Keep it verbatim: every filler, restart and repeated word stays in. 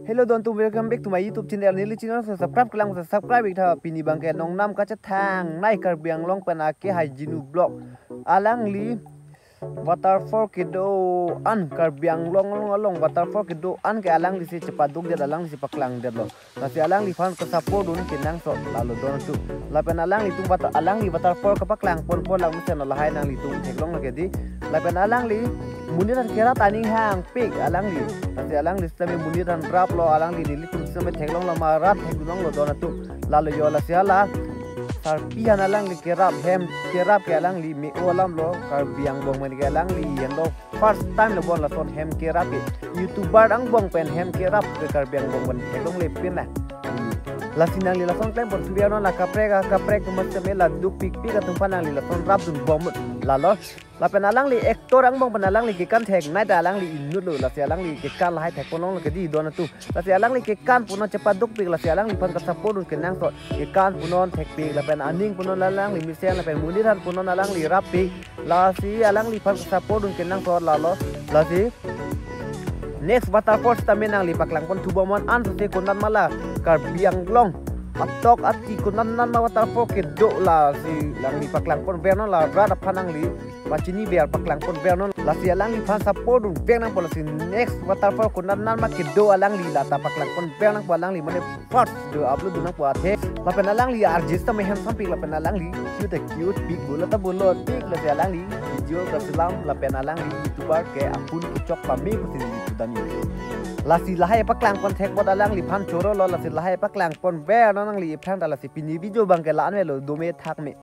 Hello don atum, welcome back to my YouTube channel. Neli channel subscribe kelang, subscribe ik tha. Pini abangke nongnam kachethang nai Karbi Anglong pen ake Haijinu Vlog. Alangli waterfall kedo-an, Karbi Anglong along, along waterfall kedo-an ke alanglisi chepadukdet, alanglisi paklangdetlo. Lasi alangliphan ke-support dun kenangsot lalo don atum. Lapen alanglitum water, alangli waterfall kepaklang ponpo lang mesen lo, lahai nanglitum theklonglo ke dei. Lapen alangli monit aphan kerap aning hangpik alangli. Lasi alangli sitame monit aphan raplo, alangli nelitum sitame theklonglo, ma rat thekdunlonglo don atum. Lalo yo, lasi hala sarpi aphan alangli kerap, hem kerap ke alangli me-o alamlo, Karbi angbong pen ke alangli henlo first time lo bon lason hem kerap ke. YouTuber angbong pen hem kerap ke Karbi angbong pen theklongle pinna. Lasi nangli lason klem pon suria non la kaprek akaprek atum sitame la dukpikpik atum aphan nangli lason rapdunbom lalo. Lapen alangli actor angbong pen alangli kekan theknei ta alangli inutlo, lasi alangli kekan lahai thekponlonglo ke dei don atum. Lasi alangli kekan punon chepadukpik, lasi alangliphan ke-support dun kenangsot. Kekan punon thekpik, lapen aning punon alangli mesen, lapen monit aphan punon alangli rappik. Lasi alangliphan ke-support dun kenangsot lalo. Lasi next waterfall sitame nangli paklang pon thubomnon, ansose konat ma la Karbi Anglong atok ati konat nan ma waterfall kedo, lasi nangli paklang ponvernon, la rat aphan nangli pachiniver paklang ponvernon. Lasi alangliphan support dunver nangpo, lasi next waterfall konat nan ma kedo alangli lata paklang ponver nangpo, alangli mane first do upload dun nangpo athe. Lapen alangli artist tame handsome pik, lapen alangli cute cute pik, bolot ta bolotpik, lasi alangli video keselam, lapen alangli YouTuber ke akun kechok pame pusi neli pudam yo. Lasi lahai paklang pon thek apot alangliphan chorolo, lasi lahai paklang ponvernon nangliphan ta. Lasi pini video abangke la-an avelo, dome thakme.